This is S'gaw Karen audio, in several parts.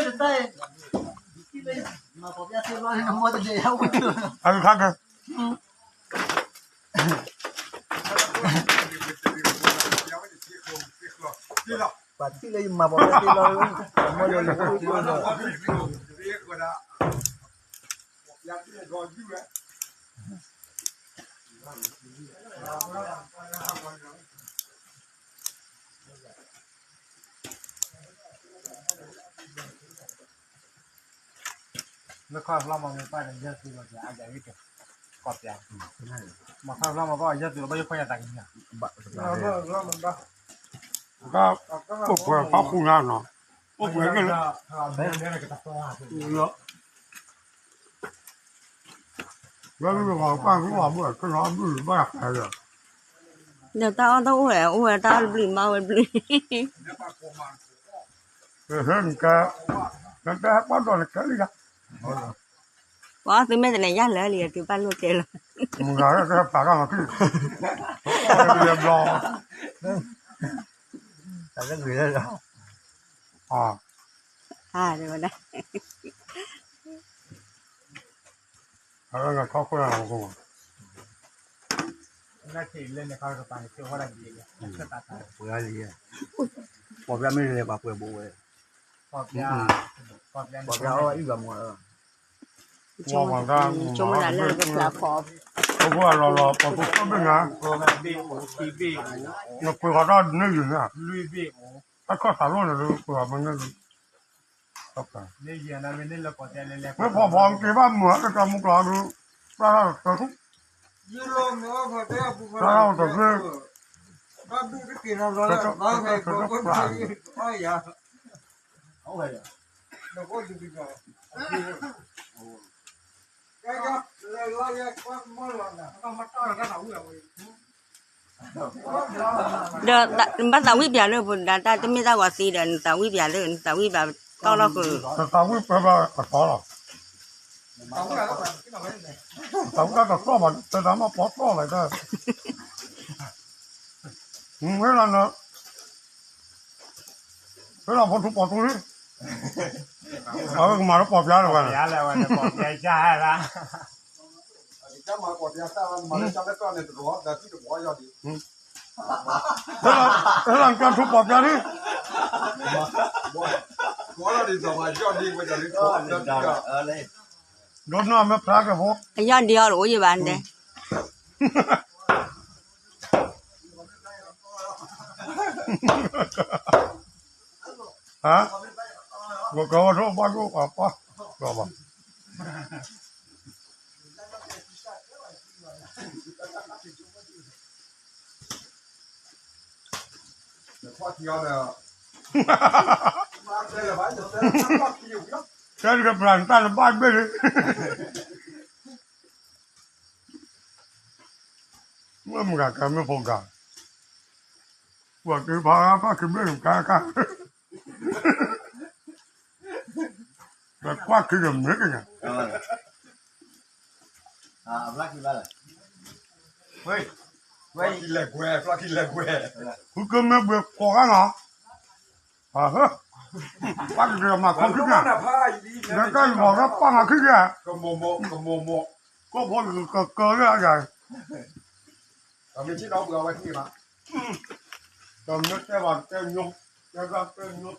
အဝဲတတၢ်အံၤ, မၤပီပျၢ်သ့လီၤ, မ့ၢ်တဒဲးယဝဲ, အဝဲခါကဲ, ပှၤထံၣ်လၢယမၤပီပျၢ်သ့လီၤ, မ့ၢ်လၢယဝဲ, လၢခီၣ်ဖျီမ့ၢ်ပၢ်ဒီးယဲၢ်သုလီၤ, အယၤဂ့ၤတ, ကီၢ်ပျၢ်, မ့ၢ်ခီၣ်ဖျီမ့ၢ်ပၢ်ယဲၢ်သုလီၤ, ဘၣ်ယဲၢ်ဖီယၤတၢ်ကညီ, ကအိၣ်ပှဲၤဖးဖူနၤနီၤ, အိၣ်ပှဲၤကဲလၢ, လၢပှၤပၢ်ကအိၣ်အဘၣ်ကနီၤဘုၣ်ဘၣ်ဃးဒီး, ဒီးတၢ်အီၣ်တအိၣ်ဝဲ အိၣ်ဝဲတၢ်အီၣ်တဘျုးမၤဝဲတဘျုး ဟဲနကဲ, နတဲဟဲပှၢ်ဒီးနကဲလံယါ, ပှၤအီၣ်သုမ့ၢ်တန့ၣ် ယၢ်လၢာ်လံ သုဘၣ်လိၣ်ကဲလီၤ, မုၢ်ဂၤလၢတဟဲပာ်တၢ်မၤခီၣ်, ဘျီ, တၢ်လၢဂ့ၤလၢလီၤ, အါ, တဝဲဒၣ် ခီၣ်ခိၣ်နၢ်မူခိၣ်မး, လၢန့ၣ်ခီကပၤန့ၣ် ပှဲၤလံ, ပှၤပျၢ်မ့ၢ်လဲၤပှၤပှဲၤဘိဝဲ, ပှၤပျၢ်အီၣ်အံၣ်ဘၣ်မူ, ဆိကမိၣ်တၢ်လၢပျၢ်ဖီ, ပှၤလီၤလီၤ ပှၤဖိသၣ်ဘ့ၣ်နၤ, နပှ့ၤဃီၤတၢ်န့ၢ်ယုာ်န့ၣ်, တၢ်ခီၣ်သးလိၣ်န့ၣ် ပှ့ၤဃီၤမ့ၢ်န့ၢ်ယုာ် မ့ၢ်ဖီဖီက့ၤဘၣ်မုာ်အတၢ်မူကျီဒုး, ပျၢ်တၢ်တၢ်, ပျၢ်တၢ်တၢ်, ဒီးနဘၣ်သးဝံၣ်ပၠးလၢပဒၣ်တၢ်တမ့ၢ်တၢ်ဂီၤသံဒီး နသးဝံၣ်ပၠးလၢ နသးဝံၣ်ဘၣ်တီၢ်လီၤဃုာ်, နသးဝံၣ်ပၠးဘၣ်အတီၢ်လီၤ, နသးဝံၣ်တၢ်တတီၢ်ဘၣ် တဲတၢ်မ့ၢ်ပီတီၢ်လီၤတၢ်, မ့ၢ်လီၤန ဖဲလီၤဖိထူပီၤထူလံ, အဝဲကမၤလၢပီၢ်ပၠါလၢၤဘၣ်န့ၣ်, ဖဲလီၤကၠီထူပီၢ်ပၠါလံ, ဒိးနီၢ်မ့ၢ်ဖျါက့ၤဖိ, အယီၢ်ဒံးအီၤတအိၣ်ယံၤဘၣ်န့ၣ် ဟါ, ကကဝဲထိၣ်ဘၣ်ကအိၣ်ပှၤပှၢ်, ကဘၣ်, တဲတကပၤနတၢ်နဘၣ်ဘ့ၣ်လံ, မ့ၢ်မုၢ်ဂၤကဲမ့ၢ်ဖိဂၤ, ပှၤက့ၤဖးဖးက့ၤဘ့ၣ်နကါခါ, ပကွၢ်ခံကမ့ၢ်ကညါ, ဝဲ, ဝဲ, ဃုကမ့ၢ်ဘှံးကိးဂၤနီၤ, ပှၤက့ၤမၤခီခံကညါ, ဒီးတၢ်ယမၤကပာ်မၤခံကညါ, ကီၢ်ဖိကကၢလၢအယၤ, တမ့ၢ်တဲဘၣ်တဲညိ, တဲဘၣ်တဲညိ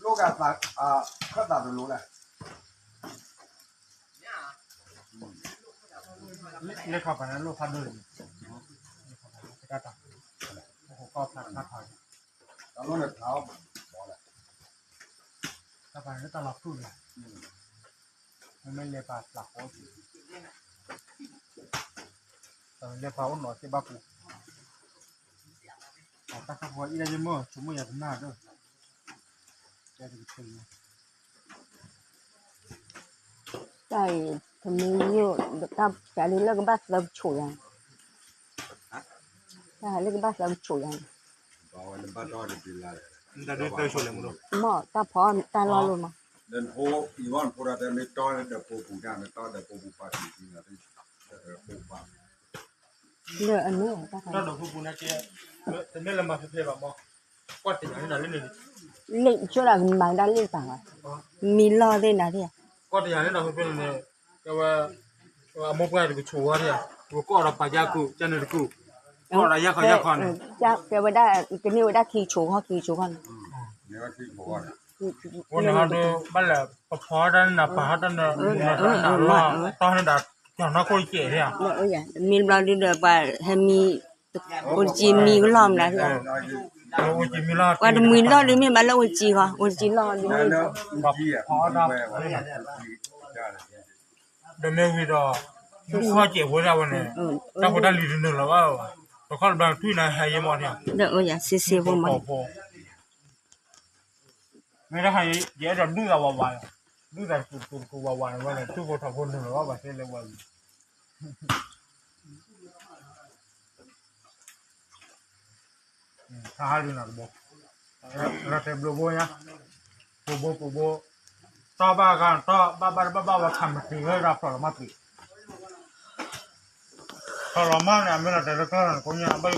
လိၣ်ဂၤသး, ခၢၣ်သးတလိၤလဲၣ်, လၢခီပၤန့ၣ်လိၣ်ဖးဒိၣ်န့ၣ်, တၢ်တၢ်, တၢ်လိၣ်န့ၣ်ဖးအီၣ်ဘီလဲၣ်, တၢ်လီၤဖုၣ်န့ၣ်, မ့မ့ၢ်လဲၤပာ်ပျၢ်ဃီ, လဲၤပာ်အိၣ်နီၢ်သ့ၣ်ဘၣ်ပူၤ, တၢ်ခီၣ်ဖိအံၤလၢယမ့ၢ်ဆိကမိၣ်ယၤကနၣ်ဒီး, တၢ်အံၤ တမ့ၢ်ယိၣ်, တၢ်ဖျါဒ်လၢကဘၣ်သၢကဆိးယၤ, တၢ်လၢကဘၣ်သၢကဆိးယၤန့ၣ်, မ့ၢ်တၢ်ဖီတၢ်လီၢ်လီၤမး, လၢအန့ၣ်, တမ့ၢ်လၢမၤဖဲဖဲဘၣ်မး, လ့ၣ်ဆိဒၣ်ကမၤဒၣ်လ့ၣ်တပၤဘၣ်, မံလီၢ်သ့ၣ်နၤသ့ၣ်, ကီၢ်တယၤန့ၣ်ဒီးဖဲဖဲန့ၣ်, ကဲဝဲ, အမိၢ်ပှၢ်တကဆိးဝဲဒၣ်, ပကီၢ်ဒီးပာ်ယၢ်ကုၢ် ကန့ၣ်တကုၢ်, ကီၢ်ဒီးယၢ်ခီယၢ်ခီန့ၣ်, ကဲဝဲဒၣ်, ကန့ၢ်ဝဲဒၣ်ခံကဆိးခီခံကဆိးခီန့ၣ်, ဝဲန့ၣ်ဟီဒုး ဘၣ်လဲၤပဖီတၢ်န့ၣ် ပာ်ဟီတၢ်န့ၣ်, တီန့ၣ်ဒီး, ကၠီၤနီၢ်ခိၣ်ကဲးန့ၣ်, မံဘျီဒုးဒီးပှၤဟဲမံ, အိၣ်တကံမံကလီၢ်မနုၤ, ပှၤတမံလီၢ်ဒုးမ့ၢ်ဘၣ်လၢအိၣ်တကံဃီ, အိၣ်တကံလီၢ်ဒုး, ဒီးမ့ၢ်ဝံၤဒီး, မူခီၣ်စဲးဖိဒၣ်ဝဲန့ၣ်, တၢ်ဖိတၢ်လံၤတနုာ်လီၤဘၣ်, တခီတဘျီထွံၣ်န့ၣ်ဟဲယဲမီၢ်န့ၣ်, စ့စ့ဖိမး, မ့ၢ်တဟဲ ယအဲၣ်ဒိးဒုၣ်သးဝးဝး, ဒုၣ်သးတကူးတကူးဝးဝးန့ၣ်ဝဲန့ၣ် ထူၣ်ဖိထီဖိနုာ်လီၤဘၣ်ဘၣ်သ့လၢဝဲအံၤ ဟါလံနီၤတဘိ, လီၤတဲာ်ဘျိဘိညါ, ပူၤဘိပူၤဘိ, တီၢ်ဘၣ်ဂၤတီၢ်ဘၣ်ဘၣ်တဘၣ်ဘၣ်ဝဲခးမတံၤဝဲဒၣ်ဖျိးလီၤမၢ်ပံၤ, ဖျိးလီၤမၢ်န့ၣ် အမ့ၢ်လီၤတဲာ်လၢကီၢ်န့ၣ် ကိးညါဘၣ်